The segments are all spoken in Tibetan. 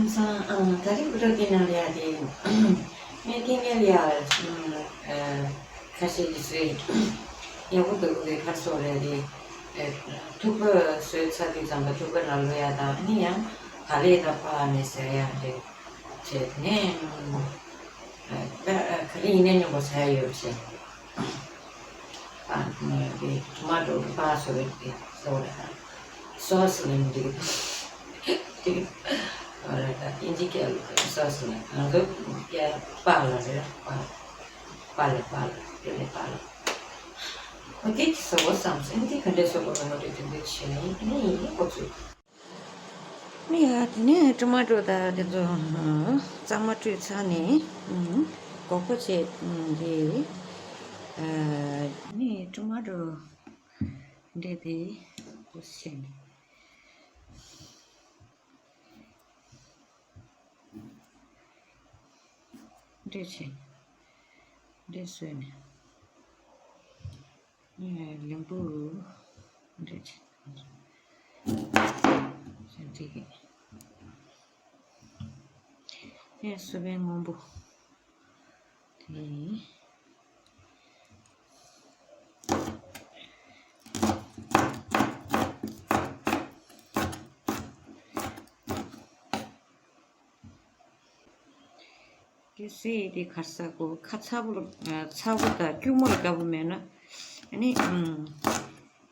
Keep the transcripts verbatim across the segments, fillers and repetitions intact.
ཁམས་བཟང་། ཨ། ད་རེས་བི་ཌི་ཡོ་དེ་ནང་ལ་ཡ་དེ། ངས་ཀིང་ཀེ་ལ་ཡ། ཨ། ཁ་ཤས་ཀྱིས་ཟེར། ཡག་པོ་འདུག་གི། ཁ་སོ་རེད་དེ། ཨ། ཐུག་པ་བཟོས་ཚར་དུས་ཙམ་པ་ཐུག་པ་ནང་ལོགས་ཡ་དང་ཨ་ནི་ཡང་ག་ལེ་དང་ཕག་ནས་ཟེར་ཡ་རེད། བྱས་ནས། ཨ། ད་ག་རེ་ཡིན་ནའི་སྙོམས་པོ་ཟ་ཡ་ཡོད་བྱས། ཨ། དེ་ཊོ་མ་ཊོ་གི་པགས་བཟོ་བའི་དེ་བཟོ་བ་དང་། སོ་སི་ལེན་འགྲིག་འགྲིག་ཨ་རེད། ད་ཨིན་ཇི་སྐད་ལ་སོ་སི་ལེན། ང་ཚོ་སྐད་པགས་ལ་རེད། པགས། པགས་ལ། པགས་ལ། དེ་ནས་པགས་ལ། ཨོ་དེ་བཟོ་བསམ་སོང་། དེ་ག་འདྲས་བཟོ་དགོས་ན་མ་གཏོགས་དེ་འདྲས་བྱས་ནས་ཡིན་ནི་ཡིན་ཁོ་ཚོས། ནི་ཡ་དེ་ནས་ཊོ་མ་ཊོ་དང་དེ་ཚོ་གཙང་མ་བཀྲུས་ཚར་ནས། ཨུམ། སྒོག་པ་བྱས། ཨུམ། དེ། ཨ། ནི་ཊོ་མ་ཊོ་འདྲེ་དེ་འདུག་སེ་བྱས་ནས། འདྲེ་བྱས་ནས། འདྲེ་བཟོས་ནས། ལིམ་བུ་འདྲེ་བྱས། འདྲེ་གི། ཨེ། སུ་བའི་སྔོན་པོ་དེ། དེ་སེ་དེ་ག་རེ་ཟ་དགོས། ཁ་ཚ་པོ་ལ། ཚ་པོ་དང་སྐྱུར་མོ་ལ་དགའ་པོ་མེད་ན། ཨ་ནི། ཨུམ།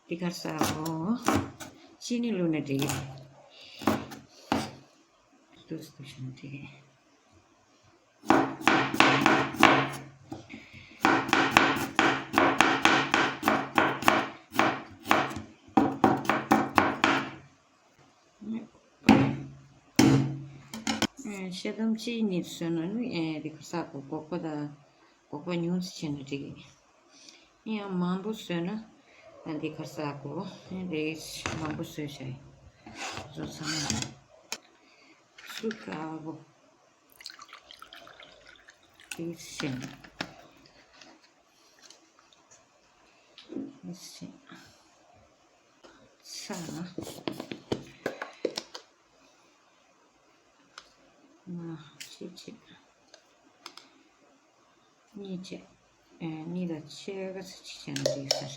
དེ་ག་རེ་ཟ་དགོས། ཅི་ནི་བླུགས་ན་འགྲིག་གི། ཏུས་ཏུས་བྱས་ན་འགྲིག་གི། ཤ་དམ་གཅིག་གཉིས་བཟོས་ན་ནི། ཨེ། དེ་ག་རེ་ཟ་དགོས། སྒོག་པ་དང་སྒོག་པ་ཉུང་ཙམ་བྱས་ན་འགྲིག་གི། ཡང་མང་པོ་བཟོས་ན་དེ་ག་རེ་ཟ་དགོས། ཨེ། དེ་མང་པོ་བཟོས་བྱས་བཟོ་ཚང་མ་སུ་དཀར་པོ་དེ་བྱས་ན། ཨེ། ཚ། ང་གཅིག་བྱས། གཉིས་བྱས། ཨེ། གཉིས་དང་ཕྱེད་ཀ་ཙམ་ཅིག་བྱས་ན་འགྲིག་ས་རེད།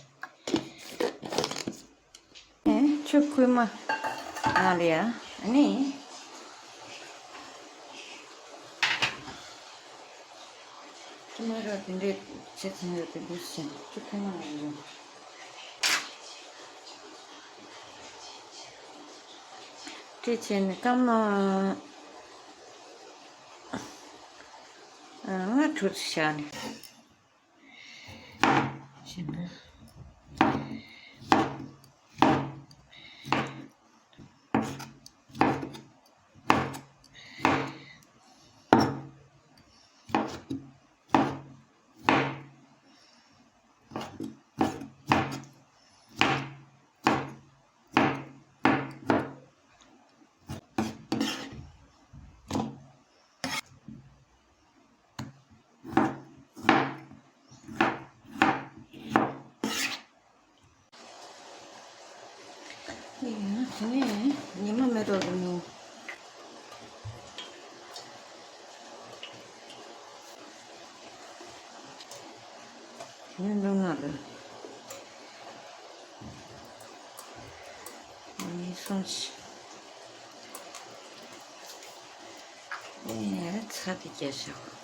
ཨེ། ཆུ་ཁོལ་མ་ནང་ལ་ཡ། ཨ་ནི། ཊོ་མ་ཊོ་དེ་འདྲས་བྱས་ཚར་ཡོད་དེ་འདུག་སེ་བྱས་ནས་ཆུ་ཁོལ་མ་ནང་ལ་ཡ། དེ་བྱས་ནས་སྐར་མ་ལྔ་དྲུག་ཙམ་བཞག་ནས། བྱས་ན། ཡིན་ན་དེ་ནས་ཉི་མ་མེ་ཏོག་གི་མིང་། དེ་ནས་འདུག་ན་ལ་ཡིན་སོང་ཞིག། ཨེ། ཚྭ་དེ་རྒྱག་བཞག།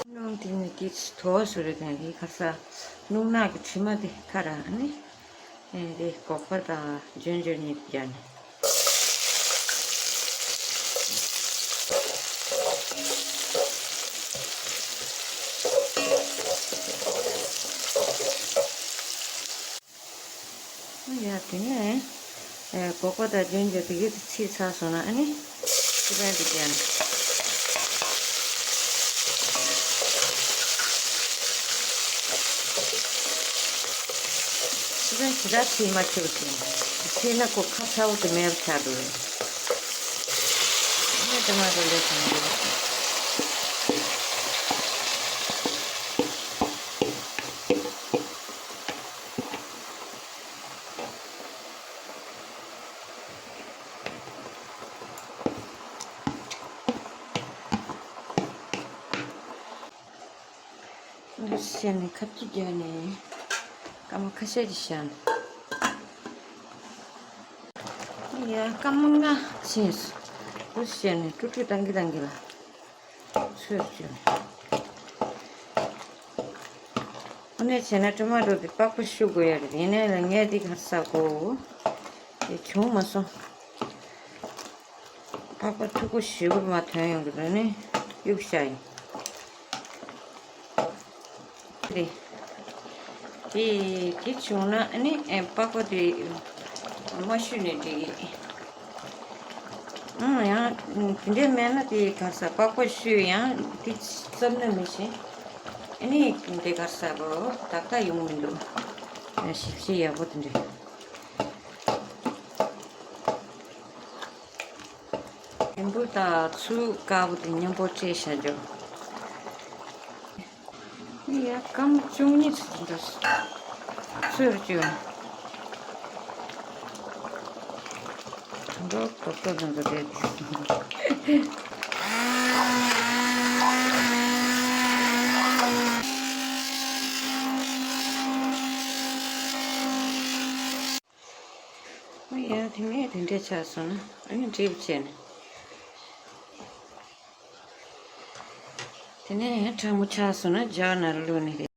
སྣུམ་དེ་ནི་དེ་དོ་བ་བཟོ་རེད། དེ་ག་རེ་ཟ། སྣུམ་ནག་གི་དྲི་མ་དེ་ཁ་ར་ནི། ཨེ། དེ་སྒོག་པ་དང་ལྗོན་ལྗོན་གཉིས་རྒྱག་ནས། ཡ། དེ་ནས་ཨེ། སྒོག་པ་དང་ལྗོན་ལྗོན་དེ་གས་དེ་ཚིག་ཚར་སོང་ན། ཨ་ནི་ཕྱི་པན་དེ་རྒྱག་ནས། ཕྱི་པན་ཇི་ལྟར་ཚིག་མ་ཁྱེར་བ་དེ། ཚིག་ན་ཁོ་ཁ་ཚ་བོ་དེ་མེད་པ་ཆགས་འགྲོ་རེད། ཨ་ནི་དེ་མ་གཏོགས་ལས་ཀ་མི་འདུག། བྱས་ནས་ཁ་ཐུག་བརྒྱབ་ནས་སྐར་མ་ཁ་ཤས་ཅིག་བཞག་ནས། ཡ་སྐར་མ་ལྔ་ཕྱིན་སོང་། འདུག་བྱས་ནས་དཀྲུག་དཀྲུག་བཏང་གི་བཏང་གི་ལ། ཚོས་བཅུག་ཨ་ནེ་བྱས་ན་ཊོ་མ་ཊོ་དེ་པགས་པ་བཤུ་དགོས་ཡ་རེད། ཡིན་ནའི་ལ་ངས་དེ་ག་རེ་ཟ་གོ། དེ་བྱུང་མ་སོང་། པགས་པ་མཐུག་པོ་ཞེ་པོ་མར་ཐོན་ཡོང་གི་རེད། ནི་གཡུག་བཞག་ཡིན། རེད། དེ་དེ་བྱུང་ན་ཨ་ནི་ཨེ་པགས་པ་དེ་མ་བཤུས་ནས་འགྲིག་གི། ཨང་། ཡང་དེ་འདྲས་མེད་ན་དེ་ག་རེ་ཟ། པགས་པ་བཤུས་ཡང་དེ་བཙབ་ན་མི་ཤེས། ཨ་ནི་དེ་ག་རེ་ཟ་བོ་ཏག་ཏག་ཡོང་མི་འདུག་ཞིབ་ཞིབ་ཡག་པོ་དེ་འདྲས། ཨེམ་བུ་དང་ཚུ་དཀར་པོ་དེ་མཉམ་པོ་བཅས་བྱ་རྒྱུ། ཡ་སྐར་མ་བཅུ་གཉིས་ཚུད་འགྲོ། ཚུད་རུ་བཅུག་འགྲོ་ཏོག་ཏོག་འདྲ་འདྲ་རེད། ཨོ་ཡ། དེ་ནས་དེ་འདྲས་ཆགས་སོང་ན་ཨ་ནི་འགྲིབ་བྱས་ནས། དེ་ནས་ཡང་གྲང་མོ་ཆགས་སོང་ན་ཇག་ནང་བླུགས་ནས་རེད།